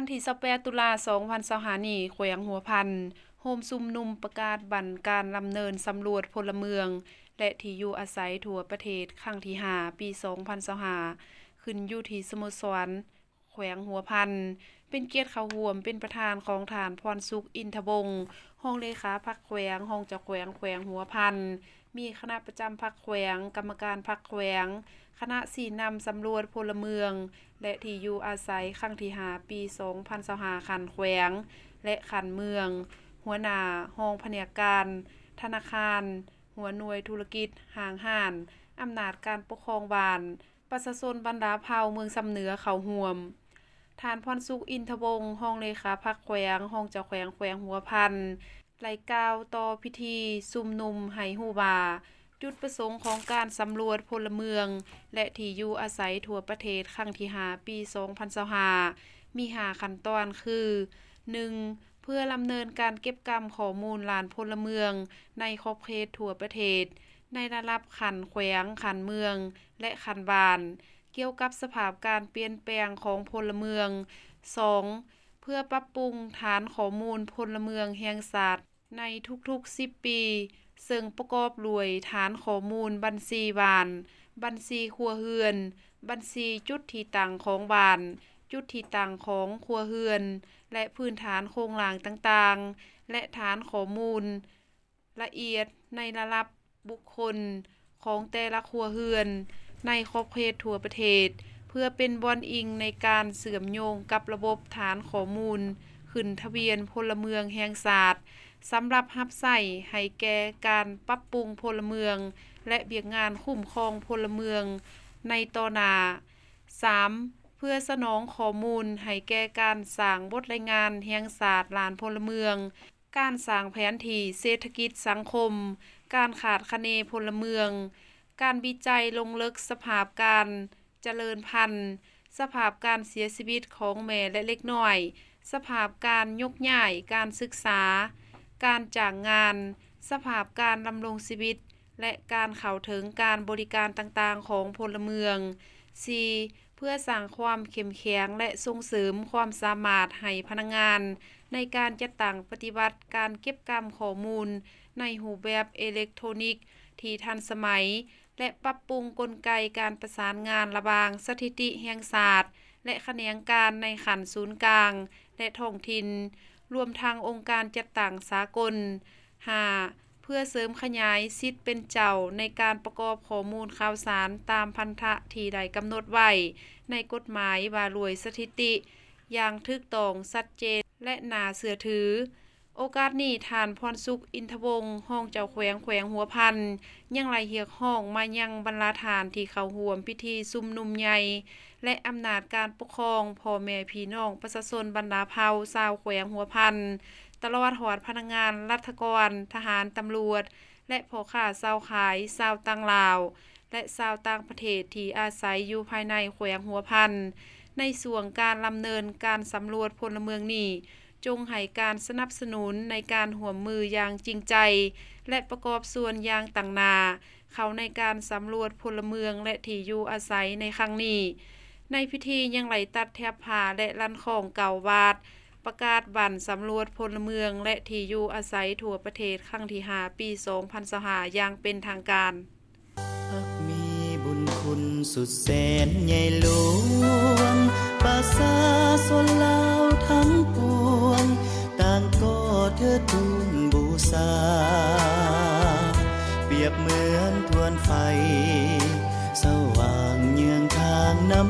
ວັນທີຊາວແປດ ຕຸລາ ສອງພັນຊາວຫ້ານີ້ ແຂວງຫົວພັນໂຮມຊຸມນຸມປະກາດບັນການດຳເນີນສຳຫຼວດພົນລະເມືອງ ແລະ ທີ່ຢູ່ອາໄສທົ່ວປະເທດຄັ້ງທີຫ້າ ປີສອງພັນຊາວຫ້າ ຂຶ້ນຢູ່ທີ່ສະໂມສອນແຂວງຫົວພັນ. ເປັນກຽດເຂົ້າຮ່ວມເປັນປະທານຂອງທ່ານ ພອນສຸກ ອິນທະວົງ ຮອງເລຂາພັກແຂວງ, ຮອງເຈົ້າແຂວງແຂວງຫົວພັນ, ມີຄະນະປະຈຳພັກແຂວງ, ກຳມະການພັກແຂວງ, ຄະນະຊີ້ນຳສຳຫຼວດພົນລະເມືອງ ແລະ ທີ່ຢູ່ອາໄສຄັ້ງທີຫ້າ ປີສອງພັນຊາວຫ້າ ຂັ້ນແຂວງ ແລະ ຂັ້ນເມືອງ, ຫົວໜ້າຫ້ອງພະແນກການທະນາຄານ, ຫົວໜ່ວຍທຸລະກິດ, ຫ້າງຮ້ານ, ອຳນາດການປົກຄອງບ້ານ, ປະຊາຊົນບັນດາເຜົ່າເມືອງຊຳເໜືອເຂົ້າຮ່ວມ. ທ່ານ ພອນສຸກ ອິນທະວົງ ຮອງເລຂາພັກແຂວງ, ຮອງເຈົ້າແຂວງແຂວງຫົວພັນ ໄດ້ກ່າວຕໍ່ພິທີຊຸມນຸມໃຫ້ຮູ້ວ່າ ຈຸດປະສົງຂອງການສຳຫຼວດພົນລະເມືອງ ແລະ ທີ່ຢູ່ອາໄສທົ່ວປະເທດຄັ້ງທີຫ້າ ປີສອງພັນຊາວຫ້າ ມີຫ້າຂັ້ນຕອນຄື ໜຶ່ງ ເພື່ອດຳເນີນການເກັບກຳຂໍ້ມູນຫຼານພົນລະເມືອງໃນຂອບເຂດທົ່ວປະເທດ ໃນລະດັບຂັ້ນແຂວງ, ຂັ້ນເມືອງ ແລະ ຂັ້ນບ້ານ ກ່ຽວກັບສະພາບການປ່ຽນແປງຂອງພົນລະເມືອງ. ສອງ ເພື່ອປັບປຸງຖານຂໍ້ມູນພົນລະເມືອງແຫ່ງຊາດໃນທຸກໆສິບປີ, ເຊິ່ງປະກອບດ້ວຍຖານຂໍ້ມູນບັນຊີບ້ານ, ບັນຊີຄົວເຮືອນ, ບັນຊີຈຸດທີ່ຕັ້ງຂອງບ້ານ, ຈຸດທີ່ຕັ້ງຂອງຄົວເຮືອນ ແລະ ພື້ນຖານໂຄງລ່າງຕ່າງໆ ແລະ ຖານຂໍ້ມູນ ລະອຽດໃນລະດັບບຸກຄົນຂອງແຕ່ລະຄົວເຮືອນໃນຂອບເຂດທົ່ວປະເທດ ເພື່ອເປັນບ່ອນອີງໃນການເຊື່ອມໂຍງກັບລະບົບຖານຂໍ້ມູນຂຶ້ນທະບຽນພົນລະເມືອງແຫ່ງຊາດ ສຳລັບຮັບໃຊ້ໃຫ້ແກ່ການປັບປຸງພົນລະເມືອງ ແລະ ວຽກງານຄຸ້ມຄອງພົນລະເມືອງໃນຕໍ່ໜ້າ. ສາມ ເພື່ອສະໜອງຂໍ້ມູນໃຫ້ແກ່ການສ້າງບົດລາຍງານແຫ່ງຊາດຫຼານພົນລະເມືອງ, ການສ້າງແຜນທີ່ເສດຖະກິດສັງຄົມ, ການຄາດຄະເນພົນລະເມືອງ, ການວິໄຈລົງເລິກສະພາບການຈະເລີນພັນ, ສະພາບການເສຍຊີວິດຂອງແມ່ ແລະ ເດັກນ້ອຍ, ສະພາບການຍົກຍ້າຍ, ການສຶກສາ, ການຈ້າງງານ, ສະພາບການດຳລົງຊີວິດ ແລະ ການເຂົ້າເຖິງການບໍລິການຕ່າງໆຂອງພົນລະເມືອງ. ສີ່ ເພື່ອສ້າງຄວາມເຂັ້ມແຂງ ແລະ ສົ່ງເສີມຄວາມສາມາດໃຫ້ພະນັກງານໃນການຈັດຕັ້ງປະຕິບັດການເກັບກຳຂໍ້ມູນໃນຮູບແບບເອເລັກໂທຣນິກທີ່ທັນສະໄໝ ແລະ ປັບປຸງກົນໄກການປະສານງານລະຫວ່າງສະຖິຕິແຫ່ງຊາດ ແລະ ຂະແໜງການໃນຂັ້ນສູນກາງ ແລະ ທ້ອງຖິ່ນ, ລວມທັງອົງການຈັດຕັ້ງສາກົນ. ຫ້າ ເພື່ອເສີມຂະຫຍາຍສິດເປັນເຈົ້າໃນການປະກອບຂໍ້ມູນຂ່າວສານຕາມພັນທະທີ່ໄດ້ກຳນົດໄວ້ໃນກົດໝາຍວ່າດ້ວຍສະຖິຕິຢ່າງຖືກຕ້ອງ, ຊັດເຈນ ແລະ ໜ້າເຊື່ອຖື. ໂອກາດນີ້ ທ່ານ ພອນສຸກ ອິນທະວົງ ຮອງເຈົ້າແຂວງແຂວງຫົວພັນ ຍັງໄດ້ຮຽກຮ້ອງມາຍັງບັນດາທ່ານທີ່ເຂົ້າຮ່ວມພິທີຊຸມນຸມໃຫຍ່ ແລະ ອຳນາດການປົກຄອງ, ພໍ່ແມ່ພີ່ນ້ອງປະຊາຊົນບັນດາເຜົ່າຊາວແຂວງຫົວພັນ, ຕະຫຼອດຮອດພະນັກງານລັດຖະກອນ, ທະຫານ, ຕຳຫຼວດ ແລະ ພໍ່ຄ້າຊາວຂາຍຊາວຕ່າງລາວ ແລະ ຊາວຕ່າງປະເທດທີ່ອາໄສຢູ່ພາຍໃນແຂວງຫົວພັນ ໃນຊ່ວງການດຳເນີນການສຳຫຼວດພົນລະເມືອງນີ້ ຈົ່ງໃຫ້ການສະໜັບສະໜູນໃນການຮ່ວມມືຢ່າງຈິງໃຈ ແລະ ປະກອບສ່ວນຢ່າງຕັ້ງໜ້າ ເຂົ້າໃນການສຳຫຼວດພົນລະເມືອງ ແລະ ທີ່ຢູ່ອາໄສໃນຄັ້ງນີ້. ໃນພິທີຍັງໄດ້ຕັດແຖບຜ້າ ແລະ ລັນຄ້ອງເກົ້າບາດ, ປະກາດບັນສຳຫຼວດພົນລະເມືອງ ແລະ ທີ່ຢູ່ອາໄສທົ່ວປະເທດຄັ້ງທີຫ້າ ປີສອງພັນຊາວຫ້າ ຢ່າງເປັນທາງການ. ພັກມີບຸນຄຸນສຸດແສນໃຫຍ່ຫຼວງ, ປະຊາຊົນລາວທັງປວງ ຕ່າງກໍເທີດທູນບູຊາ, ປຽບເໝືອນທວນໄຟ ສະຫວ່າງເຍືອງທາງນຳ